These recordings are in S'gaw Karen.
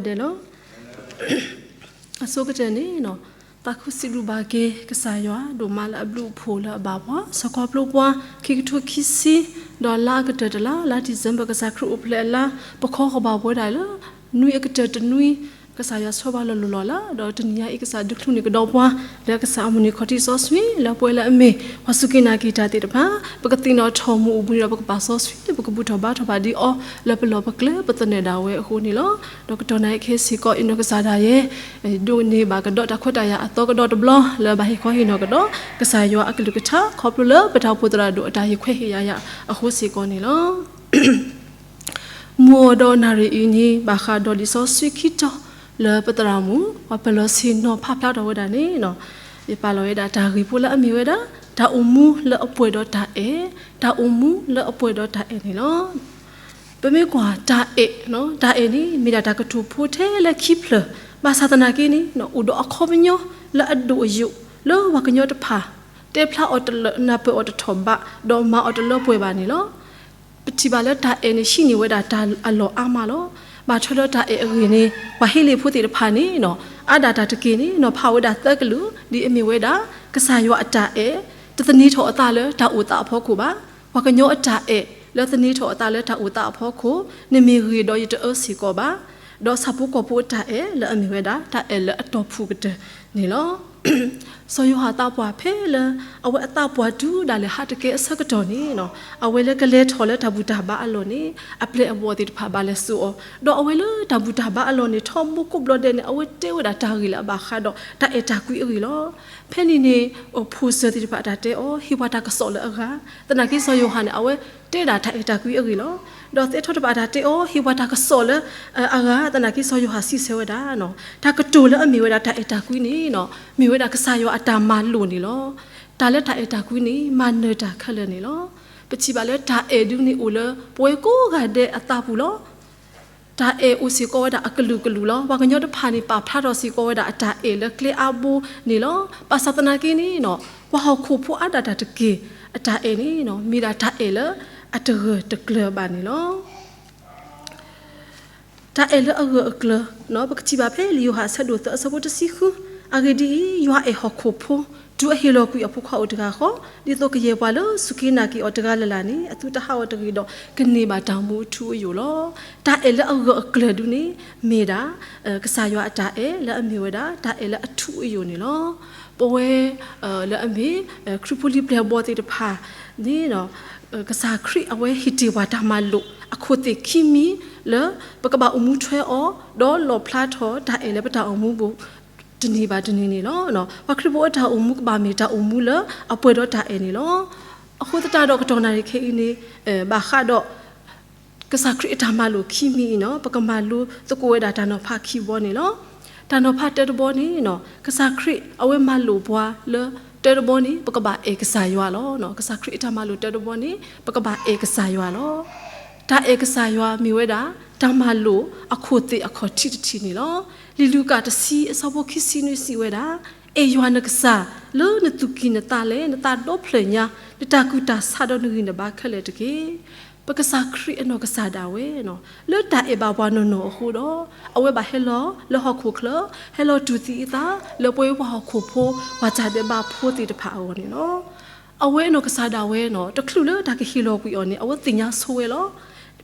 ဒဲးလီၤ. အဆိကတၢၢ်န့ၣ် သးခုစံးဘျုးဘၣ်က့ၤကစၢ်ယွၤဒိၣ်မးလၢအဘျုးအဖှိၣ်လၢအဘၣ်ပှၤ စီၤခီဖျိပှၤ ခံကထိခံဆံ ဒီးလါအကတၢၢ်တလါ လါ December ကစၢ်ခရံာ်အိၣ်ဖျဲၣ်အလါ ပခီဃီၤဘၣ်ပဝဲဒၣ်လၢ နွံအကတၢၢ်တနွံ ကစၢ်ယွၤဆှၢဘၣ်လီၤလိၢ်လီၤလး ဒီးတနံၤညါအံၤ ကစၢ်ဒုးချုးန့ၢ်ကဒီးပှၤ လၢကစၢ်အမုၢ်နံၤခီၣ်ထံးစီဆှံ လၢပဝဲလၢအမ့ၢ် ပှၤစူၢ်က့ၤနာ်က့ၤတၢ်သ့ၣ်တဖၣ် ပကသ့ၣ်နီၣ်ထီၣ်မူအိၣ်ဘှံးဒီး ပကပာ်စီဆှံ ပကဘူၣ်ထီၣ်ဘါထီၣ်ဘၣ်ဒံးအီၤ လၢပလီၢ်ပကျဲပသနၢၣ်ဒၣ်ဝဲအဃိန့ၣ်လီၤ. ဒီးကတီၢ်နၣ်ရံၣ်ခဲအံၤစ့ၢ်ကီး အ့ၣ်နီၢ်ကစၢ်ဒၣ်ယဲ ဒိးန့ၢ်ဘၣ်ကဒီးတၢ်ခွဲးတၢ်ယာ်အသီကဒီးတဘျီ လၢဘၣ်ဟ့ၣ်ခီဟ့ၣ်နီၤကဒီး ကစၢ်ယွၤအကလုၢ်ကထါ ခီဖျိလၢပတၢ်အိၣ်ဖှိၣ်သရၣ်ဒိၣ်အတၢ်ဟ့ၣ်ခွဲးဟ့ၣ်ယာ်ယၤအဃိစ့ၢ်ကီးန့ၣ်လီၤ. မုၢ်အီၤဒီးနၣ်ရံၣ်အံၤန့ၣ် ဘၣ်ဃးဒီးလံာ်စီဆှံခံတီၤ လၢပသရၣ်မုၣ် ပှၤပၢၤလီၢ်ဆ့ၣ်နီၤဖးဖျါထီၣ်ဝဲဒၣ်န့ၣ် ယပာ်လီၤဝဲဒၣ်တၢ်ဂ့ၢ်ဖိလၢအမ့ၢ်ဝဲဒၣ် တၢ်အိၣ်မူလၢအပှဲၤဒီးတၢ်အဲၣ်, တၢ်အိၣ်မူလၢအပှဲၤဒီးတၢ်အဲၣ်န့ၣ်လီၤ. ပမ့ၢ်ကွၢ်တၢ်အဲၣ်, တၢ်အဲၣ်န့ၣ် မ့ၢ်ဒၣ်တၢ်ကတိၤဖိထဲလၢခံဖျၢၣ်, ဘၣ်ဆၣ်သနာ်က့န့ၣ် အိၣ်ဒီးအခီပညီလၢအဒိၣ်အယိာ် လၢပှၤကညီတဖၣ် တဲဖျါအီၤတလၢာ် နၢ်ပၢၢ်အီၤတထီၣ်ဘး ဒီးမၤအီၤတလၢပှဲၤဘၣ်န့ၣ်လီၤ. ပထံၣ်ဘၣ်လၢတၢ်အဲၣ်န့ၣ် ဟံးန့ၢ်ဝဲဒၣ်တၢ်အလီၢ်အါမးလီၤ. ဘၣ်ထွဲလၢတၢ်အဲၣ်အဂ့ၢ်န့ၣ် ပှၤဟ့လ့ၣ်ဖိသ့ၣ်တဖၣ်န့ၣ် အါဒၣ်တၢ်တက့ၢ်န့ၣ် နီၤဖးဝဲဒၣ်သၢကလုာ် ဒ်အမ့ၢ်ဝဲဒၣ် ကစၢ်ယွၤအတၢ်အဲၣ် တသန့ၤထီၣ်အသးလၢတၢ်အိၣ်သးအဖီခိၣ်ဘၣ်. ပှၤကညီအတၢ်အဲၣ် လၢသန့ၤထီၣ်အသးလၢတၢ်အိၣ်သးအဖီခိၣ်, နမ့ၢ်ဂ့ၤဒီးယတအၢစ့ၢ်ကီးဘၣ်, ဒီးဆၣ်ဖိကီၢ်ဖိအတၢ်အဲၣ်လၢအမ့ၢ်ဝဲဒၣ် တၢ်အဲၣ်လၢအတီၢ်ဖုၣ်ကတၢၢ်န့ၣ်လီၤ. စီၤယိၤဟၣ်သးပှၢ်ဖဲလၢ အဝဲအသးပှၢ်တုၤဒၣ်လဲာ်ဟးတကဲအဆၢကတီၢ်န့ၣ် အဝဲလၢကလဲၤထီၣ်လၢတၢ်ဘူၣ်တၢ်ဘါအလီၢ်န့ၣ် အပျဲၢ်အဘီၣ်သ့ၣ်တဖၣ်ဘၣ်လဲၤစိာ်အီၤ, ဒီးအဝဲလၢတၢ်ဘူၣ်တၢ်ဘါအလီၢ်န့ၣ် ထီဘိကိးဘျီဒဲးန့ၣ် အဝဲတဲဝဲဒၣ်တၢ်ဂ့ၢ်လၢအဘၣ်ဃးဒီးတၢ်အဲၣ်တၢ်ကွံအဂ့ၢ်လီၤ. ဖဲန့ၣ်န့ၣ် ဖိၣ်စၢၤသ့ၣ်တဖၣ်အတၢ်တဲအီၤ ဟ့ၣ်ပှၤတၢ်ကစီၣ်လၢအဂၤ, သနာ်က့စီၤယိၤဟၣ်န့ၣ် အဝဲတဲဒၣ်တၢ်အဲၣ်တၢ်ကွံအဂ့ၢ်လီၤ. ဒီးသဲထီၣ်တဖၣ်အတၢ်တဲအီၤ ဟ့ၣ်ပှၤတၢ်ကစီၣ်လၢအဂၤ, သနာ်က့စီၤယိၤဟၣ်စံးဆၢဝဲဒၣ်, တၢ်ကတိၤလၢအမ့ၢ်ဝဲဒၣ်တၢ်အဲၣ်တၢ်ကွံန့ၣ် မ့ၢ်ဝဲဒၣ်ကစၢ်ယွၤအတၢ်မၤလိာ်န့ၣ်လီၤ. တၢ်လၢတၢ်အဲၣ်တၢ်ကွံန့ၣ် မၤနၢၤတၢ်ခဲလၢာ်န့ၣ်လီၤ. ပထံၣ်ဘၣ်လၢတၢ်အဲၣ်ဒုးန့ၣ်အိၣ်လၢပဝဲကိးဂၤဒဲးအသးပူၤလီၤ. တၢ်အဲၣ်အိၣ်စ့ၢ်ကီးဝဲဒၣ်အကလုာ်ကလုာ်လီၤ. ပှၤကညီတဖၣ်န့ၣ် ပာ်ဖျါထီၣ်စ့ၢ်ကီးဝဲဒၣ်အတၢ်အဲၣ်လၢကျဲအါဘိန့ၣ်လီၤ. ဘၣ်ဆၣ်သနာ်က့န့ၣ် ပှၤဟီၣ်ခိၣ်ဖိအါဒၣ်တၢ်တက့ၢ်အတၢ်အဲၣ်န့ၣ် မ့ၢ်ဒၣ်တၢ်အဲၣ်လၢအတဂၢၢ်တကျၢၤဘၣ်န့ၣ်လီၤ. တၢ်အဲၣ်လၢအဂၢၢ်အကျၢၤ ပကထံၣ်ဘၣ်ဖဲလံာ်ယိၤဟၣ်အဆၢဒိၣ်သၢအဆၢဖိတဆံဃု, အဂ့ၢ်ဒ်အံၤ, ယွၤအဲၣ်ဟီၣ်ခိၣ်ဖိ တုၤအဟ့ၣ်လီၤကွံာ်အဖိခွါအိၣ်တဂၤဃီ, ဒ်သိးကယဲၢ်ပှၤလၢစူၢ်က့ၤနာ်က့ၤအီၤတဂၤလၢ်လၢ်န့ၣ် အသုတဟးဂီၤတဂ့ၤဒီး ကန့ၢ်ဘၣ်တၢ်မူအထူအယိာ်လီၤ. တၢ်အဲၣ်လၢအဂၢၢ်အကျၢၤဒုန့ၣ် မ့ၢ်ဒၣ် ကစၢ်ယွၤအတၢ်အဲၣ်လၢအမ့ၢ်ဝဲဒၣ် တၢ်အဲၣ်လၢအထူအယိာ်န့ၣ်လီၤ. ပဝဲလၢအမ့ၢ် ခရံာ်ဖိလံၤပျဲၢ်အဘီၣ်သ့ၣ်တဖၣ်န့ၣ် ကစၢ်ခရံာ်အဝဲဟ့ၣ်တ့ၢ်ပှၤတၢ်မၤလိာ် အခိၣ်သ့ၣ်ခံမံၤလၢ ပကဘၣ်အိၣ်မူထွဲအီၤ ဒီးလီၣ်ဖျါထီၣ်တၢ်အဲၣ်လၢပတၢ်အိၣ်မူပူၤ တနံၤဘၣ်တနံၤန့ၣ်လီၤ. ပှၤခရံာ်ဖိအတၢ်အိၣ်မူကဘၣ်မ့ၢ်တၢ်အိၣ်မူလၢအပှဲၤဒီးတၢ်အဲၣ်န့ၣ်လီၤ. အဃိသတးဒီးကတီၢ်နၣ်ရံၣ်ခဲအံၤန့ၣ် ဘၣ်ဃးဒီး ကစၢ်ခရံာ်အတၢ်မၤလိာ်ခံမံၤအံၤန့ၣ် ပကမၤလိသကိးဝဲဒၣ်တၢ်နီၤဖးခံဘီန့ၣ်လီၤ. တၢ်နီၤဖးတၢတဘီန့ၣ် ကစၢ်ခရံာ်အဝဲမၤလိာ်ပှၤလၢတၢတဘီန့ၣ် ပကဘၣ်အဲၣ်ကစၢ်ယွၤလီၤ. ကစၢ်ခရံာ်အတၢ်မၤလိာ်တၢတဘီန့ၣ် ပကဘၣ်အဲၣ်ကစၢ်ယွၤလီၤ. တၢ်အဲၣ်ကစၢ်ယွၤမ့ၢ်ဝဲဒၣ် တၢ်မၤလိာ်အခီၣ်ထံးတထံးန့ၣ်လီၤ. လံာ်လူၤကၣ်တဆံအဆၢဖိခံဆံနွံစံးဝဲဒၣ်, အဲၣ်ယွၤနကစၢ်လၢနသူၣ်ကံၢ်နသးလဲၣ်, နသးဒီဖျၢၣ်ညါ, နတၢ်ကူၣ်တၢ်ဆးဒီးနဂံၢ်နဘါခဲလၢာ်တက့ၢ်. ပကစၢ်ခရံာ်အနီၢ်ကစၢ်ဒၣ်ဝဲ လၢတၢ်အဲၣ်ဘၣ်ပှၤနီၢ်နီၢ်အဃိဒီး အဝဲဘၣ်ဟဲလီၤလၢဟီၣ်ခိၣ်ချၢ, ဟဲလီၤတူၢ်သံအသး လၢပဝဲပှၤဟီၣ်ခိၣ်ဖိ ပှၤတၢ်ဒဲးဘးဖိသ့ၣ်တဖၣ်အဂီၢ်န့ၣ်လီၤ. အဝဲအနီၢ်ကစၢ်ဒၣ်ဝဲန့ၣ် တချုးလၢတၢ်ကဟ့ၣ်လီၤကွံာ်အီၤန့ၣ် အဝဲသ့ၣ်ညါဆိဝဲလီၤ.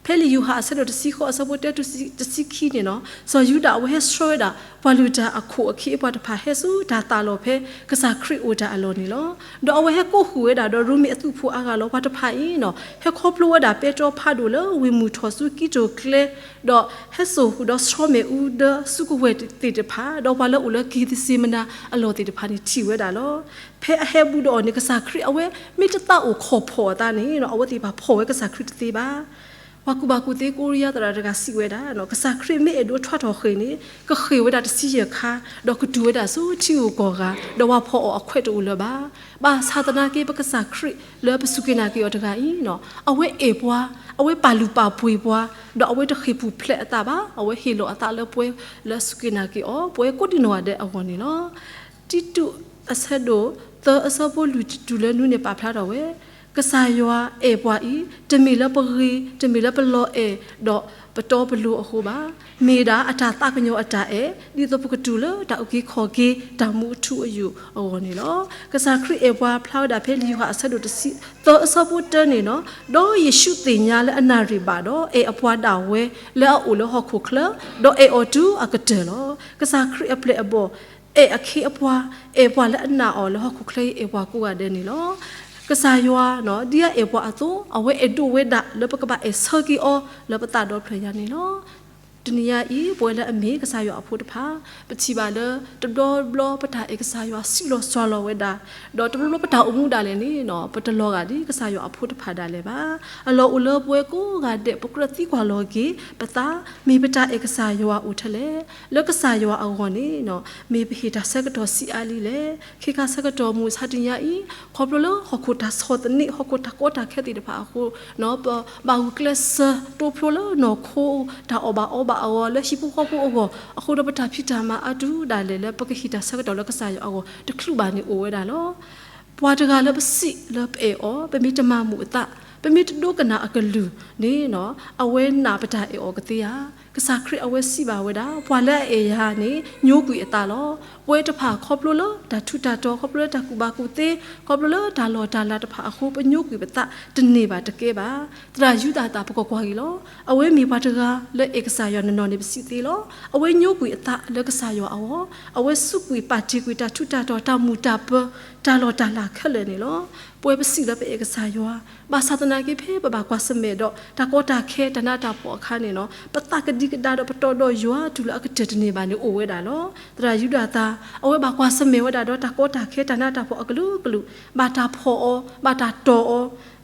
ဖဲလံာ်ယိၤဟၣ်အဆၢဒိၣ်တဆံဃိးအဆၢဖိတၢတုၤတဆံခံန့ၣ်လီၤ, စီၤယူဒၤအဝဲဟဲဆှၢဝဲဒၣ် ပှၤလုၢ်တၢ်အခိၣ်အခ့အပှၤတဖၣ်ဟဲဆူတၢ်သးလီၤဖဲ ကစၢ်ခရံာ်အိၣ်တၢ်အလီၢ်န့ၣ်လီၤ. ဒီးအဝဲဟဲကိးဃုာ်ဝဲဒၣ်ဒီးရိမ့ၤအသုးဖိအါဂၤလီၤ. ပှၤတဖၣ်အံၤန့ၣ် ဟဲခီဖျိဝဲဒၣ်ပဲတြီဖးဒိၣ်လၢဝ့ၢ်မုၢ်ထီၣ်ဆူကံတိာ်ကျဲ, ဒီးဟဲစိာ်ဃုာ်ဒီးဆီမဲာ်အူဒၢစုကဝဲၤသ့ၣ်တဖၣ်, ဒီးပှၤလၢအိၣ်လၢက့ၤသ့းစ့မနၤအလီၢ်သ့ၣ်တဖၣ်န့ၣ်ထံၣ်ဝဲဒၣ်လီၤ. ဖဲအဟဲဘူးဒီးအီၤန့ၣ် ကစၢ်ခရံာ်အဝဲမ့ၢ်တသးအိၣ်ခိၣ်ဖီၣ်အသးန့ၣ် အဝဲသ့ၣ်တဖၣ်ဖီၣ်ဝဲကစၢ်ခရံာ်တသ့ဘၣ်. ပှၤကူၣ်ဘၣ်ကူၣ်သ့ကိရံယါသရၣ်တဂၤစံးဝဲဒၣ်, ကစၢ်ခရံာ်မ့ၢ်အဲၣ်ဒိးထွါထီၣ်ဃ့ၢ်န့ၣ် ကဃ့ၢ်ဝဲဒၣ်တဆံယဲၢ်ခါ, ဒီးကတုၤဝဲဒၣ်ဆူထံဧိၤကီၢ်ဂၤ, ဒီးပှၤဖီၣ်အီၤအခွဲးတအိၣ်လၢၤဘၣ်. ဘၣ်ဆၣ်သနာ်က့ ပကစၢ်ခရံာ်လၢပစူၢ်က့ၤနာ်က့ၤအီၤတဂၤအံၤန့ၣ် အဝဲအဲၣ်ပှၤ, အဝဲပာ်လုၢ်ပာ်ပှ့ၤပှၤ, ဒီးအဝဲတဃ့ၢ်ပူၤဖျဲးအသးဘၣ်, အဝဲဟ့ၣ်လီၤအသးလၢပှၤလၢအစူၢ်က့ၤနာ်က့ၤအီၤ ပှၤကိးဒံနီၢ်ဂၤဒဲးအဂီၢ်န့ၣ်လီၤ. တံတူးအဆၢဒိၣ်သၢအဆၢဖိလွံၢ်တုၤလၢနွံန့ၣ်ပာ်ဖျါထီၣ်ဝဲ, ကစၢ်ယွၤအဲၣ်ပှၤအံၤ တမ့ၢ်လၢပဂ့ၤ, တမ့ၢ်လၢပလီၤအဲၣ်, ဒီးပတီပလိၤအဃိဘၣ်. မ့ၢ်ဒၣ်အတၢ်သးကညီၤအတၢ်အဲၣ် ဒ်သိးပကတူၢ်လၢတၢ်အုၣ်က့ၤခီၣ်က့ၤ တၢ်မူအထူအယိာ်အဂီၢ်န့ၣ်လီၤ. ကစၢ်ခရံာ်အဲၣ်ပှၤဖျါဝဲဒၣ်ဖဲလံာ်ယိၤဟၣ်အဆၢဒိၣ်တဆံသၢအဆၢဖိတၢန့ၣ်လီၤ. ဒီးယ့ၣ်ၡူးသ့ၣ်ညါလၢအနၣ်ရံၣ်ဘၣ်ဒီး အဲၣ်အပှၤဒၣ်ဝဲလၢအအိၣ်လၢဟီၣ်ခိၣ်ချၢ, ဒီးအဲၣ်အီၤတုၤအကတၢၢ်လီၤ. ကစၢ်ခရံာ်အပျဲၢ်အဘီၣ် အဲၣ်အခ့အပှၤ, အဲၣ်ပှၤလၢအနာ်အီၤလၢဟီၣ်ခိၣ်ချၢအံၤ အဲၣ်ပှၤကိးဂၤဒဲးန့ၣ်လီၤ. ကစၢ်ယွၤ ဒ်အအဲၣ်ပှၤအသိး အဝဲအဲၣ်ဒိးဝဲဒၣ်လၢပကဘၣ်အဲၣ်ဆၢက့ၤအီၤလၢပသးဒီဖျၢၣ်ညါန့ၣ်လီၤ. တနံၤညါအံၤ ပဝဲလၢအမ့ၢ်ကစၢ်ယွၤအဖိတဖၣ် ပထံၣ်ဘၣ်လၢ တဘျီဘျီပတၢ်အဲၣ်ကစၢ်ယွၤစံးလီၤစှၤလီၤဝဲဒၣ်, ဒီးတဘျီဘျီပတၢ်အိၣ်မူဒၣ်လဲာ်န့ၣ် ပတလီၤဂာ်ဒ်ကစၢ်ယွၤအဖိတဖၣ်ဒၣ်လဲာ်ဘၣ်. အလီၢ်အိၣ်လၢပဝဲကိးဂၤဒဲး ပကြၢးသံကွၢ်လီၤက့ၤပသး, မ့ၢ်ပတၢ်အဲၣ်ကစၢ်ယွၤအိၣ်ထဲလဲၣ်. လၢကစၢ်ယွၤအဂီၢ်န့ၣ် မ့ၢ်ပဟ့ၣ်တၢ်ဆၢကတီၢ်ဆံးအါလံလဲၣ်. ခဲခါဆၢကတီၢ်မုၢ်ဆါတနံၤညါအံၤ ခီဖျိလၢဟီၣ်ခိၣ်တၢ်ဆီၣ်သနံး ဟီၣ်ခိၣ်တၢ်ကီတၢ်ခဲသ့ၣ်တဖၣ်အဃိ ပဘၣ်ဂုာ်ကျဲးစၢးတိဖျိလၢနီၢ်ခိ တၢ်အီၣ်ဘၣ်အီဘၣ်အဂီၢ် လၢဟံၣ်ဖိဃီဖိအဂီၢ်အဃိဒီး ပတၢ်ဖံးတၢ်မၤအါတုၤဒၣ်လဲာ်လၢပကဟ့ၣ်တၢ်ဆၢကတီၢ်လၢကစၢ်ယွၤအဂီၢ် တချုးဘၣ်န့ၣ်အိၣ်ဝဲဒၣ်လီၤ. ပှၤတဂၤလၢပစံးလၢပအဲၣ်အီၤ ပမ့ၢ်တမၤမုာ်အသး ပမ့ၢ်တဒိကနၣ်အကလုၢ်န့ၣ် အဝဲနာ်ပတၢ်အဲၣ်အီၤကသ့ဧါ. ကစၢ်ခရံာ်အဝဲစံးဘၣ်ဝဲဒၣ် ပှၤလၢအအဲၣ်ယၤန့ၣ် ညိကွံာ်အသးလီၤ. ပဝဲတဖၣ်ခီဖျိလၢတၢ်ထူးတၢ်တီၤ ခီဖျိလၢတၢ်ကူၣ်ဘၣ်ကူၣ်သ့ ခီဖျိလၢတၢ်လီၢ်တၢ်လၤတဖၣ်အဃိ ပညိကွံာ်ပသးတန့ၢ်ဘၣ်တကဲဘၣ်. သရၣ်ယူဒၤသၣ် ပကကွၢ်က့ၤလီၤ. အဝဲမ့ၢ်ပှၤတဂၤလၢအဲၣ်ကစၢ်ယွၤနီၢ်နီၢ်န့ၣ် ပစံးသ့လီၤ. အဝဲညိကွံာ်အသးလၢကစၢ်ယွၤအဂီၢ်, အဝဲစူးကွံာ်ပာ်တ့ၢ်ကွံာ်တၢ်ထူးတၢ်တီၤ တၢ်မုာ်တၢ်ပၢၤ တၢ်လီၢ်တၢ်လၤခဲလၢာ်န့ၣ်လီၤ. ပဝဲပစံးလၢပအဲၣ်ကစၢ်ယွၤ ဘၣ်ဆၣ်သနာ်က့ ဖဲပဘၣ်ကွၢ်ဆၢၣ်မဲာ်ဒီး တၢ်ကီတၢ်ခဲ တၢ်နးတၢ်ဖှီၣ်အခါန့ၣ် ပသးကဒံကဒါဒီး ပတီဒီးယွၤတုၤလၢအကတၢၢ်တန့ၢ်ဘၣ်န့ၣ် အိၣ်ဝဲဒၣ်လီၤ. သရၣ်ယူဒၤသၣ် အဝဲဘၣ်ကွၢ်ဆၢၣ်မဲာ်ဝဲဒၣ်ဒီး တၢ်ကီတၢ်ခဲ တၢ်နးတၢ်ဖှီၣ်အကလုာ်ကလုာ်, ဘၣ်တၢ်ဖီၣ်အီၤ, ဘၣ်တၢ်တီၢ်အီ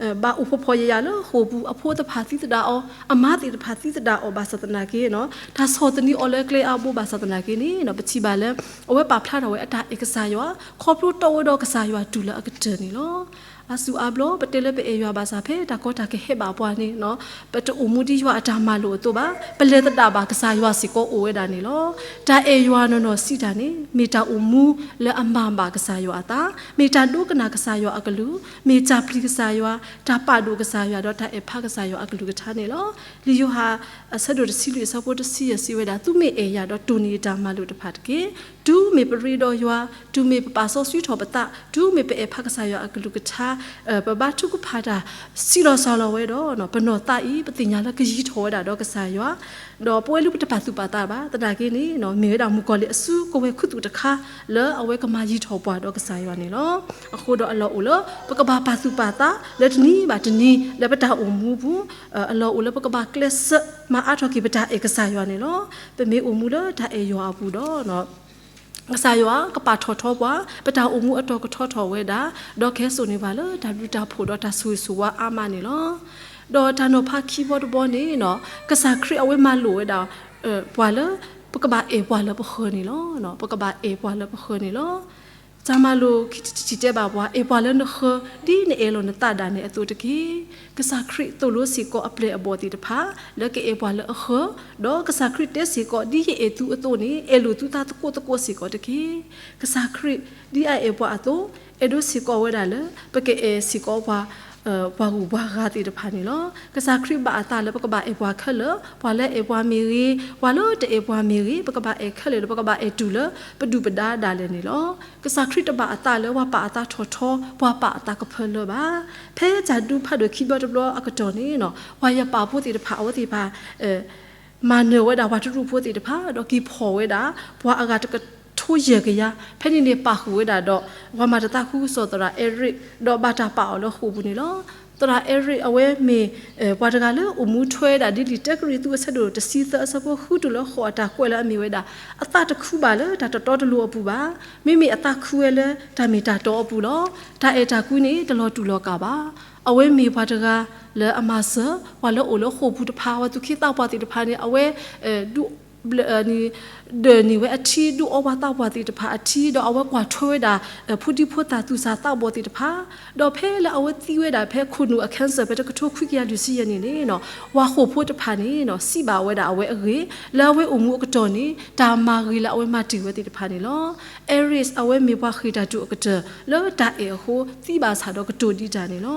ၤ, ဘၣ်အိၣ်ဖှီၣ်ဖှီၣ်ယာ်ယာ်လၢဃိာ်ပူၤ, အဖိသ့ၣ်တဖၣ်သံသဒၣ်အီၤ, အမါသ့ၣ်တဖၣ်သံသဒၣ်အီၤ ဘၣ်ဆၣ်သနာ်က့ တၢ်ဆီၣ်သနံးအီၤလၢကျဲအါဘိ ဘၣ်ဆၣ်သနာ်က့န့ၣ် ပထံၣ်ဘၣ်လၢ အဝဲပာ်ဖျါထီၣ်ဝဲအတၢ်အဲၣ်ကစၢ်ယွၤ ခီဖျိတီဝဲဒီးကစၢ်ယွၤတုၤလၢအကတၢၢ်န့ၣ်လီၤ. အါစုအါဘျီ ပတဲလၢပအဲၣ်ယွၤဘၣ်ဆၣ် ဖဲတၢ်ကီတၢ်ခဲဟဲဘၣ်ပှၤန့ၣ် ပတအိၣ်မူဒ်ယွၤအတၢ်မၤလိာ်အသိးဘၣ်, ပလဲၤသဒၣ်ဘၣ်ကစၢ်ယွၤစ့ၢ်ကီးအိၣ်ဝဲဒၣ်န့ၣ်လီၤ. တၢ်အဲၣ်ယွၤနီၢ်နီၢ်စံးတၢ်န့ၣ် မ့ၢ်တၢ်အိၣ်မူလၢအမၤဘၣ်ကစၢ်ယွၤအသး, မ့ၢ်တၢ်ဒိကနၣ်ကစၢ်ယွၤအကလုၢ်, မ့ၢ်တၢ်ပျံၤကစၢ်ယွၤ, တၢ်ပာ်ဒိၣ်ကစၢ်ယွၤ ဒီးတၢ်အဲၣ်ဖးကစၢ်ယွၤအကလုၢ်ကထါန့ၣ်လီၤ. လံာ်ယိၤဟၣ် အဆၢဒိၣ်တဆံလွံၢ်အဆၢဖိတဆံယဲၢ်စံးဝဲဒၣ်, သုမ့ၢ်အဲၣ်ယၤဒီးတိၢ်န့ၢ်ယတၢ်မၤလိာ်တဖၣ်တက့ၢ်. တုၤမ့ၢ်ပရ့ဒီးယွၤ, တုၤမ့ၢ်ပပာ်စီဆှံထီၣ်ပသး, တုၤမ့ၢ်ပအဲၣ်ဖးကစၢ်ယွၤအကလုၢ်ကထါ, ပဘါထုကဖၣ်တၢ် စံးလီၤစှၤလီၤဝဲဒီး ပနီၢ်သးအံၤ ပသ့ၣ်ညါလၢကယံၤထီၣ်ဝဲဒၣ်ဒီးကစၢ်ယွၤ, ဒီးပဝဲလၢပတပာ်သူၣ်ပာ်သးဘၣ်သနာ်က့န့ၣ် မ့ၢ်ဝဲဒၣ်မုၣ်ကီၤလံၢ်အစုကဝဲၤခူသူၣ်တခါ လၢအဝဲကမၤယံၤထီၣ်ပှၤဒီးကစၢ်ယွၤန့ၣ်လီၤ. အဃိဒီးအလီၢ်အိၣ်လၢ ပကဘၣ်ပာ်သူၣ်ပာ်သးလၢတနံၤဘၣ်တနံၤ လၢပတၢ်အိၣ်မူပူၤ, အလီၢ်အိၣ်လၢပကဘၣ်ကျဲးစၢးမၤအါထီၣ်က့ၤပတၢ်အဲၣ်ကစၢ်ယွၤန့ၣ်လီၤ. ပမ့ၢ်အိၣ်မူလၢတၢ်အဲၣ်ယွၤအပူၤဒီး ကစၢ်ယွၤကပာ်ထီၣ်ထီပှၤ, ပတၢ်အိၣ်မူအတီၤကထီထီၣ်ဝဲဒၣ်, ဒီးကဟဲစိာ်န့ၢ်ပှၤလၢတၢ်ဘျုးတၢ်ဖှိၣ်ဒီးတၢ်ဆိၣ်ဂ့ၤဆိၣ်ဝါအါမးန့ၣ်လီၤ. ဒီးတၢ်နီၤဖးခံဘီတဘီန့ၣ် ကစၢ်ခရံာ်အဝဲမၤလိာ်ဝဲဒၣ် ပှၤလၢ ပကဘၣ်အဲၣ်ပှၤလၢပဃၢၤန့ၣ်လီၤ. ပကဘၣ်အဲၣ်ပှၤလၢပဃၢၤန့ၣ်လီၤ. တၢ်မၤလိာ်ခံထံၣ်တထံၣ်တဲဘၣ်ပှၤ အဲၣ်ပှၤလၢနဃၢၤ ဒ်နအဲၣ်လီၤနသးဒၣ်နဲအသိးတက့ၢ်. ကစၢ်ခရံာ်သိၣ်လိစ့ၢ်ကီးအပျဲၢ်အဘီၣ်သ့ၣ်တဖၣ် လၢကအဲၣ်ပှၤလၢအဃၢၤ, ဒီးကစၢ်ခရံာ်တဲစ့ၢ်ကီး ဒ်ယအဲၣ်သုအသိးန့ၣ် အဲၣ်လိာ်သုသးသကိးသကိးစ့ၢ်ကီးတက့ၢ်. ကစၢ်ခရံာ် ဒ်အအဲၣ်ပှၤအသိး အဲၣ်ဒိးစ့ၢ်ကီးဝဲဒၣ်လၢ ပကအဲၣ်စ့ၢ်ကီးပှၤ ပှၤဂုၤပှၤဂၤသ့ၣ်တဖၣ်န့ၣ်လီၤ. ကစၢ်ခရံာ်ဘၣ်အသးလၢပကဘၣ်အဲၣ်ပှၤခဲလၢာ်, ပှၤလၢအဲၣ်ပှၤမ့ၢ်ဂ့ၤ, ပှၤလၢတအဲၣ်ပှၤမ့ၢ်ဂ့ၤ, ပကဘၣ်အဲၣ်ခဲလၢာ်ဒီး ပကဘၣ်အဲၣ်တုၤလၢပဒုၣ်ပဒါဒၣ်လဲာ်န့ၣ်လီၤ. ကစၢ်ခရံာ်တဘၣ်အသးလၢပှၤပာ်အသးထီၣ်ထီ, ပှၤပာ်အသးကဖၢလၢဘၣ်. ဖဲတၢ်ဒုးဖးဒိၣ်ခံဘျီတဘျီအကတီၢ်န့ၣ် ပှၤယပၣ်ဖိသ့ၣ်တဖၣ် အဝဲသ့ၣ်တဖၣ် မၤနၢၤဝဲဒၣ်ပှၤတရူးဖိသ့ၣ်တဖၣ် ဒီးက့ၤဖီၣ်ဝဲဒၣ် ပှၤအဂၤတကထိယဲၢ်ကယၤ, ဖဲန့ၣ်န့ၣ်ပာ်ဃုာ်ဝဲဒၣ်ဒီး ပှၤမၤတသးခုကစီၣ်သရၣ်အဲရ့း ဒီးဘၣ်တၢ်ပာ်အီၤလၢဃိာ်ပူၤန့ၣ်လီၤ. သရၣ်အဲရ့းအဝဲမ့ၢ် ပှၤတဂၤလၢအိၣ်မူထွဲဝဲဒၣ်ဒ်လံာ်တၢကရံၣ်သူး အဆၢဒိၣ်တဆံသၢ အဆၢဖိဃုတုၤလၢဃိး အတၢ်ကွဲးလၢအမ့ၢ်ဝဲဒၣ် အသးတခုဘၣ်လၢတၢ်တတီတလိၤအပူၤဘၣ်. မ့မ့ၢ်အသးခုဝဲလၢတၢ်မ့ၢ်တၢ်တီအပူၤလီၤ. တၢ်အဲၣ်တၢ်ကွံန့ၣ် တလီၤတူာ်လီၤကာ်ဘၣ်. အဝဲမ့ၢ်ပှၤတဂၤလၢအမၤစၢၤ ပှၤလၢအိၣ်လၢဃိာ်ပူၤတဖၣ် ပှၤသူၣ်က့သးပှၢ်သ့ၣ်တဖၣ်န့ၣ် အဝဲ ဒုး ဘျၢၣ် ဒၢးန့ၢ်ဝဲအထံ ဒုးအီပှၤသးပှၢ်သ့ၣ်တဖၣ်အထံ ဒီးအဝဲကွၢ်ထွဲဝဲဒၣ် ဖိဒံဖိသၣ်သူၣ်စၢ်သးဘီၣ်သ့ၣ်တဖၣ်, ဒီးဖဲလၢအဝဲသံဝဲဒၣ်ဖဲခိၣ်နူာ်အ cancer ဖဲတကထိခွံကယၤလွံၢ်ဆံယဲၢ်နံၣ်န့ၣ် ပှၤဃိာ်ဖိတဖၣ်န့ၣ် စံးဘၣ်ဝဲဒၣ်အဝဲအဂ့ၢ် လၢအဝဲအိၣ်မူအကတီၢ်န့ၣ် တၢ်မၤဂ့ၤလၢအဝဲမၤတ့ၢ်ဝဲသ့ၣ်တဖၣ်န့ၣ်လီၤ. Iris အဝဲမ့ၢ်ပှၤဃ့ၢ်တၢ်တိာ်အကတၢၢ် လၢတၢ်အဲၣ်အဃိ သံဘၣ်ဆၣ်ဒီးကတိၤဒံးတၢ်န့ၣ်လီၤ.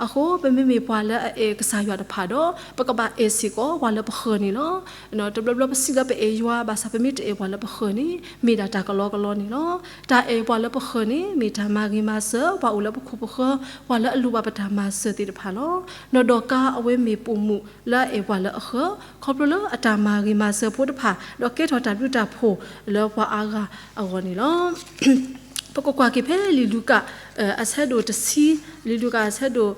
အဃိ ပမ့မ့ၢ်ပှၤလၢအအဲၣ်ကစၢ်ယွၤတဖၣ်ဒီး ပကဘၣ်အဲၣ်စ့ၢ်ကီးပှၤလၢပဃၢၤန့ၣ်လီၤ. တဘျီဘျီပစံးလၢပအဲၣ်ယွၤ ဘၣ်ဆၣ်ပမ့ၢ်တအဲၣ်ပှၤလၢပဃၢၤန့ၣ် မ့ၢ်ဒၣ်တၢ်ကလီကလီန့ၣ်လီၤ. တၢ်အဲၣ်ပှၤလၢပဃၢၤန့ၣ် မ့ၢ်တၢ်မၤဂ့ၤမၤစၢၤ ပှၤအိၣ်လၢပခိၣ်ပဃၢၤ ပှၤလၢအလိၣ်ဘၣ်ပတၢ်မၤစၢၤသ့ၣ်တဖၣ်လီၤ. နီၢ်ဒီကါအဝဲမ့ၢ်ပိာ်မုၣ်လၢအအဲၣ်ပှၤလၢအဃၢၤ ခီဖျိလၢအတၢ်မၤဂ့ၤမၤစၢၤဖိတဖၣ် ဒီးကဲထီၣ်တၢ်ဘျုးတၢ်ဖှိၣ်လၢပှၤအါဂၤအဂီၢ်န့ၣ်လီၤ. ပကကွၢ်က့ၤဖဲလံာ်လူၤကၣ် အဆၢဒိၣ်တဆံ, လံာ်လူၤကၣ်အဆၢဒိၣ်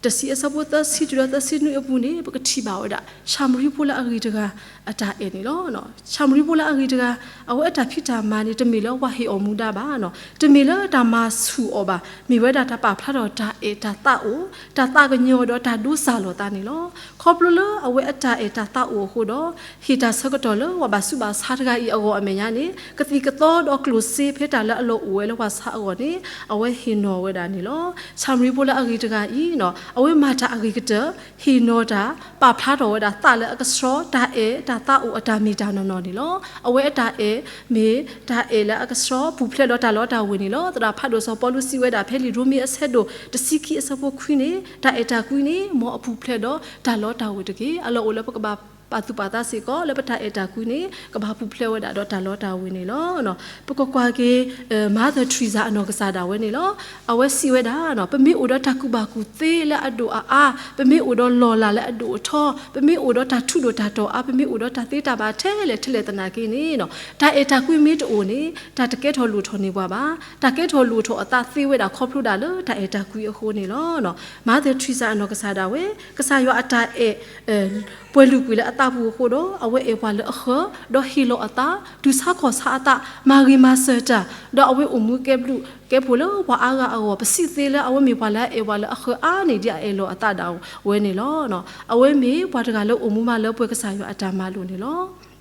တဆံအဆၢဖိသၢဆံတုၤလၢသၢဆံနွံအပူၤန့ၣ် ပကထံၣ်ဘၣ်ဝဲဒၣ် ၡၤမရံဖိလၢအဂ့ၤတဂၤအတၢ်အဲၣ်န့ၣ်လီၤ. ၡၤမရံဖိလၢအဂ့ၤတဂၤ အဝဲအတၢ်ဖံးတၢ်မၤန့ၣ် တမ့ၢ်လၢပှၤဟ့ၣ်အီၤမူဒါဘၣ်, တမ့ၢ်လၢတၢ်မၤဆူၣ်အီၤဘၣ်, မ့ၢ်ဝဲဒၣ်တၢ်ပာ်ဖျါထီၣ်တၢ်အဲၣ်တၢ်သးအိၣ် တၢ်သးကညီၤဒီးတၢ်ဒိစၢ်လီၤသးန့ၣ်လီၤ. ခီဖျိလၢအဝဲအတၢ်အဲၣ်တၢ်သးအိၣ်အဃိဒီး ဟ့ၣ်တၢ်ဆၢကတီၢ်လၢပှၤဘၣ်ဆူးဘၣ်ဆါတဂၤအံၤအဂီၢ်အမဲာ်ညါန့ၣ် ကသံၣ်ကသီဒီးကျိၣ်စ့ဖဲတၢ်လၢအလီၢ်အိၣ်ဝဲလၢပှၤဆါအဂီၢ်န့ၣ် အဝဲဟ့ၣ်နီၤဝဲဒၣ်န့ၣ်လီၤ. ၡၤမရံဖိလၢအဂ့ၤတဂၤအံၤ အဝဲမၤတၢ်အဂ့ၤကတၢၢ် ဟ့ၣ်နီၤတၢ် ပာ်ဖျါထီၣ်ဝဲဒၣ်သးလၢအကဆှီ တၢ်အဲၣ်တၢ်သးအိၣ်အတၢ်မ့ၢ်တၢ်နီၢ်နီၢ်န့ၣ်လီၤ. အဝဲအတၢ်အဲၣ် မ့ၢ်တၢ်အဲၣ်လၢအကဆှီ ပူၤဖျဲးဒီးတၢ်လီတၢ်ဝ့ၤန့ၣ်လီၤ. သရၣ်ဖးဒိၣ်စီၤပီလူးစံးဝဲဒၣ်ဖဲလံာ်ရိမ့ၤအဆၢဒိၣ်တဆံခံအဆၢဖိခွံန့ၣ် တၢ်အဲၣ်တၢ်ကွံန့ၣ် မ်အပူၤဖျဲးဒီးတၢ်လီတၢ်ဝ့ၤတက့ၢ်. အလီၢ်အိၣ်လၢပကဘၣ်ပာ်သူၣ်ပာ်သးစ့ၢ်ကီး လၢပတၢ်အဲၣ်တၢ်ကွံန့ၣ် ကဘၣ်ပူၤဖျဲးဝဲဒၣ်ဒီးတၢ်လီတၢ်ဝ့ၤန့ၣ်လီၤ. ပကကွၢ်က့ၤ Mother Teresa အနီၢ်ကစၢ်ဒၣ်ဝဲန့ၣ်လီၤ. အဝဲစံးဝဲဒၣ် ပမ့ၢ်အိၣ်ဒီးတၢ်ကူၣ်ဘၣ်ကူၣ်သ့လၢအဒိၣ်အအါ, ပမ့ၢ်အိၣ်ဒီးလီၢ်လၤလၢအဒိၣ်အထီ, ပမ့ၢ်အိၣ်ဒီးတၢ်ထူးဒိၣ်တၢ်တီၤအါ, ပမ့ၢ်အိၣ်ဒီးတၢ်သ့တၢ်ဘၣ်ထဲလဲၣ်ထဲလဲၣ်သနာ်က့န့ၣ် တၢ်အဲၣ်တၢ်ကွံမ့ၢ်တအိၣ်န့ၣ် တၢ်တကဲထီၣ်လိၣ်ထီၣ်န့ၢ်ပှၤဘၣ်. တၢ်ကဲထီၣ်လိၣ်ထီၣ်အသးသ့ဝဲဒၣ်ခီဖျိဒၣ်လၢတၢ်အဲၣ်တၢ်ကွံအဃိန့ၣ်လီၤ. Mother Teresa အနီၢ်ကစၢ်ဒၣ်ဝဲ ကစၢ်ယွၤအတၢ်အဲၣ် ပှဲၤလုာ်ကွံာ်လၢအသးပူၤအဃိဒီး အဝဲအဲၣ်ပှၤလၢအဃၢၤ, ဒီးဟ့ၣ်လီၤအသး, တူၢ်ဆါခီၣ်ဆါအသး, မၤဂ့ၤမၤစၢၤတၢ်, ဒီးအဝဲအိၣ်မူကဲဘျုးကဲဖှိၣ်လၢပှၤအါဂၤအဂီၢ် ပစံးသ့လၢအဝဲမ့ၢ်ပှၤလၢအအဲၣ်ပှၤလၢအဃၢၤအါန့ၢ်ဒံးအအဲၣ်လီၤအသးဒၣ်ဝဲန့ၣ်လီၤ. အဝဲမ့ၢ်ပှၤတဂၤလၢအိၣ်မူမးလၢပှဲၤကစၢ်ယွၤအတၢ်မၤလိာ်န့ၣ်လီၤ.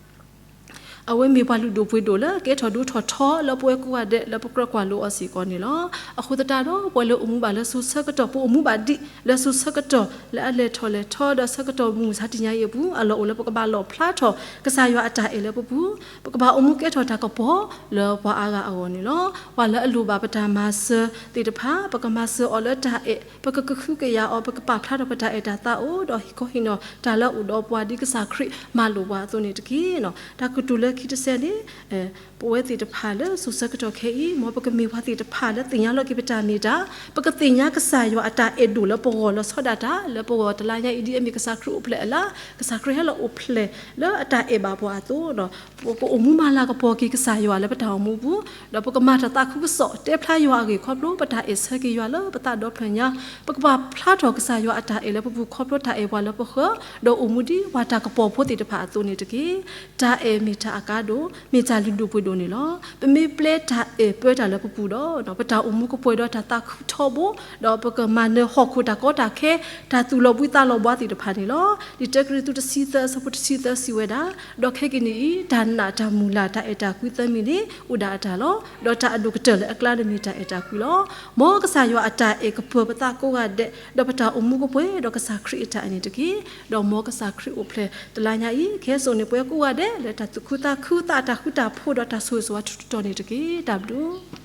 အဝဲမ့ၢ်ပှၤလုၢ်ဒိၣ်ပှ့ၤဒိၣ်လၢကဲထီၣ်ဒိၣ်ထီၣ်ထီလၢပဝဲကိးဂၤဒဲးလၢပကြၢးကွၢ်လိအီၤစ့ၢ်ကီးန့ၣ်လီၤ. အဃိသတးဒီး ပှၤလၢအိၣ်မူဘၣ်လၢစိၤဆၢကတီၢ် ပအိၣ်မူဘၣ်ဒံးလၢစိၤဆၢကတီၢ်လၢအလဲၤထီၣ်လဲၤထီဒီးဆၢကတီၢ်မုၢ်မဆါတနံၤညါအံၤအပူၤ အလီၢ်အိၣ်လၢပကဘၣ်လီၣ်ဖျါထီၣ် ကစၢ်ယွၤအတၢ်အဲၣ်လၢပပူၤ, ပကဘၣ်အိၣ်မူကဲထီၣ်တၢ်ကပီၤလၢပှၤအါဂၤအဂီၢ်န့ၣ်လီၤ. ပှၤလၢအလိၣ်ဘၣ်ပတၢ်မၤစၢၤသ့ၣ်တဖၣ် ပကမၤစၢၤအီၤလၢတၢ်အဲၣ်, ပကကဟုကယာ်အီၤ, ပကပာ်ဖျါထီၣ်ပတၢ်အဲၣ်တၢ်သးအိၣ် ဒီးဟ့ၣ်ခီဟ့ၣ်နီၤတၢ်လၢအအိၣ်ဒီးပှၤဒ်ကစၢ်ခရံာ်မၤလိာ်ပှၤအသိးန့ၣ်တက့ၢ်. တၢ်ကတိၤလၢခံတစဲးန့ၣ် ပဝဲသ့ၣ်တဖၣ်လၢစိၤဆၢကတီၢ်ခဲအံၤ မ်ပကမ့ၢ်ပှၤသ့ၣ်တဖၣ်လၢသ့ၣ်ညါလီၤက့ၤပတၢ်မ့ၢ်တၢ်, ပကသ့ၣ်ညါကစၢ်ယွၤအတၢ်အဲၣ်ဒိၣ်လၢပဂီၢ်လီၤဆီဒၣ်တၢ် လၢပဂီၢ်တလါညါအံၤ ဒ်အမ့ၢ်ကစၢ်ခရံာ်အိၣ်ဖျဲၣ်အလါ, ကစၢ်ခရံာ်ဟဲလီၤအိၣ်ဖျဲၣ်လၢအတၢ်အဲၣ်ဘၣ်ပှၤအသိးဒီး ပကအိၣ်မူမၤလၤကပီၤက့ၤကစၢ်ယွၤလၢပတၢ်အိၣ်မူပူၤ, ဒီးပကမၤတၢ်သးခုကစီၣ် တဲဖျါယွၤအဂ့ၢ်ခီဖျိ ပတၢ်အဲၣ်ဆၢက့ၤယွၤလၢပသးဒီဖျၢၣ်ညါ, ပကပာ်ဖျါထီၣ်ကစၢ်ယွၤအတၢ်အဲၣ်လၢပပူၤခီဖျိတၢ်အဲၣ်ပှၤလၢပဃၢၤ, ဒီးအိၣ်မူဒ်ပှၤတၢ်ကပီၤဖိသ့ၣ်တဖၣ်အသိးန့ၣ်တက့ၢ်. တၢ်အဲၣ်မ့ၢ်တၢ်အကါဒိၣ်, မ့ၢ်တၢ်လုၢ်ဒိၣ်ပှ့ၤဒိၣ်န့ၣ်လီၤ. ပမ့ၢ်ပျဲတၢ်အဲၣ်ပၢတၢ်လၢပပူၤဒီး ပတၢ်အိၣ်မူကပှဲၤဒီးတၢ်သးခုထီဘိ, ဒီးပကမၤနၢၤဟီၣ်ခိၣ်တၢ်ကီတၢ်ခဲ, တၢ်သူၣ်လီၤဘှံးသးလီၤဘှါသ့ၣ်တဖၣ်န့ၣ်လီၤ. လံာ်တၢကရံၣ်သူးတဆံသၢအဆၢဖိတဆံသၢစံးဝဲဒၣ်, ဒီးခဲကနံၣ်အံၤ တၢ်နာ်တၢ်မုၢ်လၢ်တၢ်အဲၣ်တၢ်ကွံသၢမံၤန့ၣ် အိၣ်ဒၣ်အတၢ်လီၤ. ဒီးတၢ်အဒိၣ်ကတၢၢ်လၢအကျါန့ၣ်မ့ၢ်တၢ်အဲၣ်တၢ်ကွံလီၤ. မ်ကစၢ်ယွၤအတၢ်အဲၣ်ကပၢၤပသးကိးဂၤဒဲး, ဒီးပတၢ်အိၣ်မူကပှဲၤဒီးကစၢ်ခရံာ်အတၢ်အဲၣ်န့ၣ်တက့ၢ်. ဒီးမ်ကစၢ်ခရံာ်အိၣ်ဖျဲၣ်တလါညါအံၤ ကဟဲစိာ်န့ၢ်ပှၤကိးဂၤဒဲး လၢတၢ်သူၣ်ခုသးခု သးအတၢ်ဃူတၢ်ဖိးဒီးတၢ်ဆိၣ်ဂ့ၤဆိၣ်ဝါထူးထူးတီၤတီၤန့ၣ်တက့ၢ်. တၢ်ဘျုး